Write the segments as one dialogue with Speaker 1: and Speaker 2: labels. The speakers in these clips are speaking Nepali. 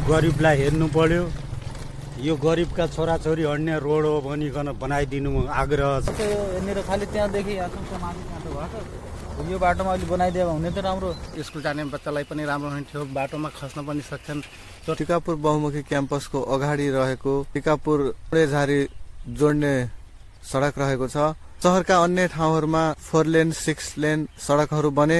Speaker 1: गरिबलाई हेर्नु पर्यो। यो गरिबका छोराछोरी हड्ने रोड हो भनिकन बनाइदिनु आग्रह छ।
Speaker 2: यहाँनिर खालि त्यहाँदेखि यो बाटोमा अलि बनाइदियो भने त राम्रो,
Speaker 3: स्कुल जाने बच्चालाई पनि राम्रो हुन्थ्यो, बाटोमा खस्न पनि सक्छन्।
Speaker 4: टिकापुर बहुमुखी क्याम्पसको अगाडि रहेको टिकापुर झारी जोड्ने सडक रहेको छ। शहरका अन्य ठाउँहरूमा 4 लेन 6 लेन सडकहरू बने,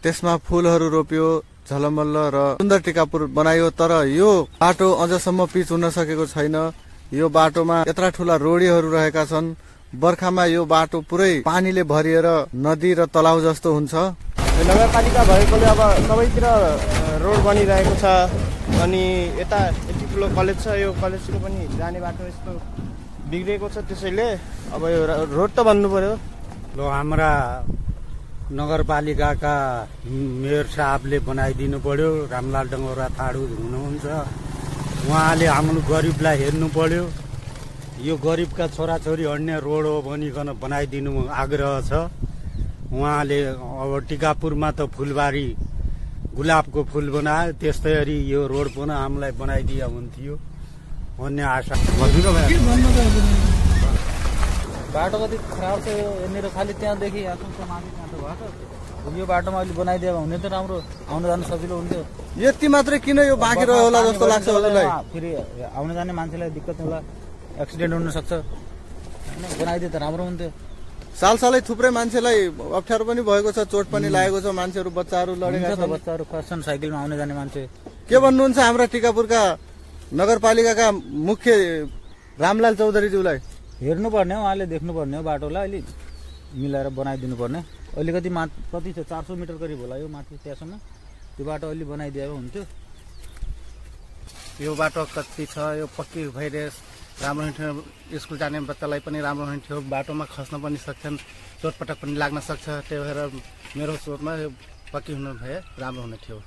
Speaker 4: त्यसमा फूलहरू रोपियो, झलमल्ल र सुन्दर टिकापुर बनाइयो। तर यो बाटो अझसम्म पिच हुन सकेको छैन। यो बाटोमा यत्रा ठूला रोडीहरू रहेका छन्। बर्खामा यो बाटो पुरै पानीले भरिएर नदी र तलाउ जस्तो हुन्छ।
Speaker 5: नगरपालिका भएकोले अब सबैतिर रोड बनिरहेको छ। अनि यता यति ठुलो कलेज छ, यो कलेजको पनि जाने बाटो यस्तो बिग्रेको छ। त्यसैले अब यो रोड त बन्नु पर्यो।
Speaker 1: हाम्रा नगरपालिकाका मेयर साहबले बनाइदिनु पर्यो। रामलाल डङ्गौरा थाडू हुनुहुन्छ, उहाँले हाम्रो गरिबलाई हेर्नु पर्यो। यो गरिबका छोराछोरी हड्ने रोड हो भनिकन बनाइदिनु आग्रह छ। उहाँले अब टिकापुरमा त फुलबारी गुलाबको फुल बनायो, त्यस्तै गरी यो रोड पनि हामीलाई बनाइदिया हुन्थ्यो भन्ने आशा।
Speaker 2: बाटो कति खराब छ। यहाँनिर खालि त्यहाँदेखि यो बाटोमा अलि बनाइदियो भने त राम्रो, आउन जान सजिलो हुन्थ्यो।
Speaker 4: यति मात्रै किन यो बाँकी रह्यो होला जस्तो लाग्छ हजुरलाई?
Speaker 2: फेरि आउन जाने मान्छेलाई दिक्कत होला, एक्सिडेन्ट हुन सक्छ। बनाइदिए त राम्रो हुन्थ्यो।
Speaker 4: सालसालै थुप्रै मान्छेलाई अप्ठ्यारो पनि भएको छ, चोट पनि लागेको छ, मान्छेहरू बच्चाहरू लडेका छन्।
Speaker 2: बच्चाहरू खस्छन्, साइकलमा आउने जाने मान्छे।
Speaker 4: के भन्नुहुन्छ हाम्रा टिकापुरका नगरपालिकाका मुख्य रामलाल चौधरीज्यूलाई?
Speaker 2: हेर्नुपर्ने हो, उहाँले देख्नुपर्ने हो, बाटोलाई अलि मिलाएर बनाइदिनु पर्ने। अलिकति कति छ, 400 मिटर करिब होला यो माथि त्यहाँसम्म। त्यो बाटो अलि बनाइदिएको हुन्थ्यो।
Speaker 3: यो बाटो कति छ, यो पक्की भइरहे राम्रो हुन्थ्यो। स्कुल जाने बच्चालाई पनि राम्रो हुन्थ्यो, बाटोमा खस्न पनि सक्छन्, चोटपटक पनि लाग्न सक्छ। त्यही भएर मेरो सोचमा यो पक्की हुनु भए राम्रो हुने थियो।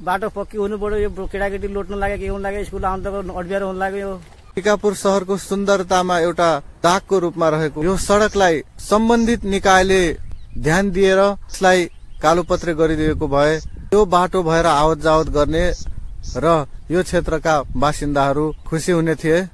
Speaker 5: बाटो पक्की हुनु पर्यो। यो केटाकेटी लोट्नु लाग्यो, के हुनु लाग्यो, स्कुल आउनु त अड्बिएर हुनु लाग्यो।
Speaker 4: टिकापुर शहरको सुन्दरतामा एउटा दागको रूपमा रहेको यो सडकलाई सम्बन्धित निकायले ध्यान दिएर यसलाई कालोपत्रे गरिदिएको भए यो बाटो भएर आवत जावत गर्ने र यो क्षेत्रका बासिन्दाहरू खुसी हुने थिए।